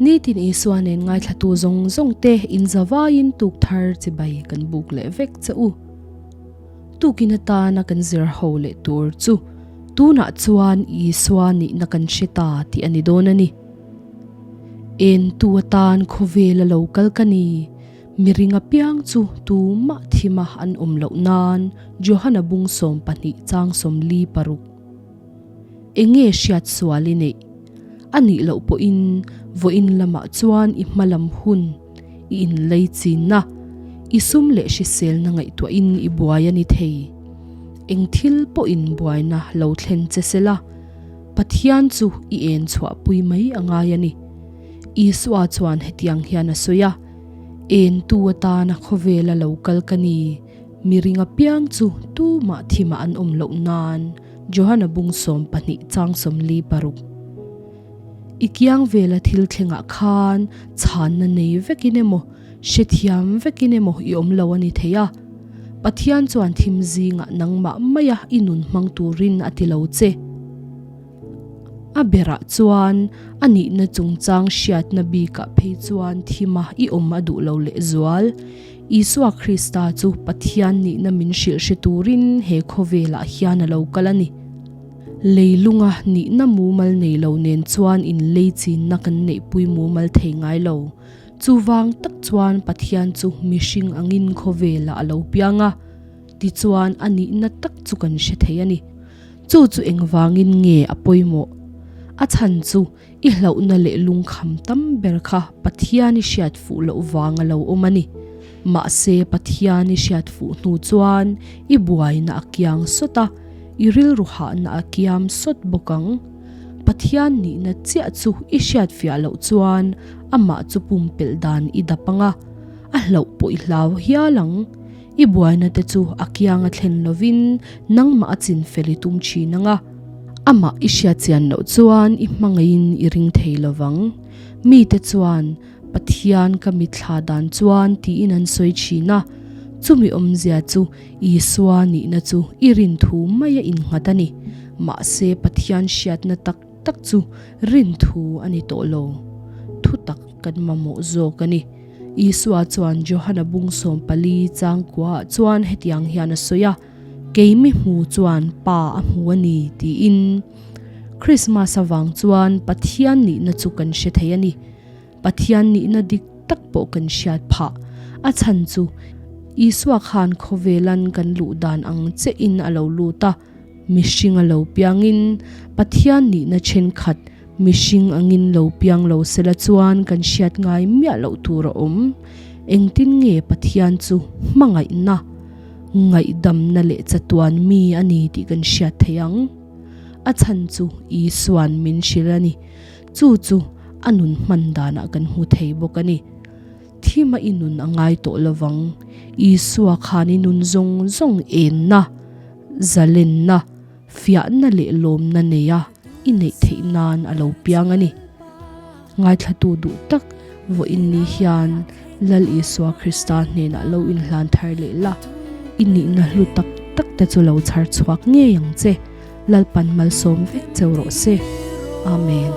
Nitin Isua nen ngaithlatu zawng zawng te in zavaiin tuk thar chibai kan buk leh vek che u. Tukin atana kan zir ho leh tur chu tunah chuan Isua nihna kan hre ta tih a ni dawn a ni. Entu atan khawvel a lo kal ka ni. Miring apiang chu tumah thima an awm loh nan Johana bung 12 chang 46. Enge hriat sual i neih? A nih loh pawhin vawiin lamah chuan i hmalam hun i inlei chinna, i sum leh hriselna ngaihtuahin i buai a ni thei. Eng thil pawhin buaina lo thlen che sela, Pathian chu i en chhuahpui mai a ngai a ni. Isua chuan hetiang hian a sawi a, Entu atana khawvela lo kal ka ni, miring apiang chu tumah thimah an awm loh nan, Johana bung 12 chang 46. I kiang vela thil thlengah khan chhanna nei vekin emaw, hrethiam vekin emaw i awm lo a ni thei a. Pathian chuan thim zingah nangmah maia i nun hmang turin a ti lo che. A berah chuan a nihna chungchang hriatna bikah phei chuan thima i awm a duh lo lehzual. Isua Krista chu Pathian nihna min hrilh hre turin he khawvelah hian a lo kal a ni. Leilunga nihna mumal nei lo nen chuan inlei chinna kan neihpui mumal thei ngai lo. Chuvang tak chuan Pathian chu mihring angin khawvelah a lo piang a, tichuan a nihna tak chu kan hre thei a ni. Chu chu engvangin nge a pawimawh? A chhan chu i hlauhna leh lungkham tam ber kha Pathian i hriat fuh loh vang a lo awm a ni. Mahse Pathian i hriat fuh hnu chuan i buaina a kiang sawt a, i rilru hahna a kiam sawt bawk ang. Pathian nihna chiah chu i hriat fiah loh chuan amah chu pumpelh dan i dap ang a, a hlauh pawh i hlau hial ang. I buaina te chu a kianga thlen lovin nangmah a chin fel i tum thin ang a. Amah i hriatchian loh chuan i hmangaihin i ring thei lovang. Mite chuan, Pathian ka mitthla dan chuan tiin an sawi thin a. Chumi awmzia chu Isua nihna chu i rin thu mai a innghat a ni. Mahse Pathian hriatna tak tak chu rin thu a ni tawh lo. Thutak kan mamawh zawk a ni. Isua chuan Johana bung 14 chang kuaah chuan hetiang hian a sawi a, Keimi hmu chuan Pa a hmu a ni, tiin. Krismas avang chuan Pathian nihna chu kan hre thei a ni. Pathian nihna dik tak pawh kan hriat phah. A chhan chu Isua khan khawvelan kan luh dan ang chein a lo lut a. Mihring a lo piangin Pathian nihna thenkhat mihring angin lo piang lo sela chuan kan hriat ngai miah loh tur a awm. Engtin nge Pathian chu hmangaihna, ngaihdamna leh chatuan mi a ni tih kan hriat thei ang? A chhan chu Isua'n min hrilh a ni. Chu chu a nun hman danah kan hmu thei bawk a ni. Thima i nun a ngai tawh lovang. Isua khan i nun zawng zawng enna, zalenna, fiahna leh lawmna neia i neih theih nan a lo piang a ni. Ngaithlatu duh tak vawiin ni hian Lal Isua Krista hnenah lo inhlan thar leh la, i nihna hlu tak tak te chu lo chhar chhuak ngei ang che. Lalpan malsawm vek cheu rawh se. Amen.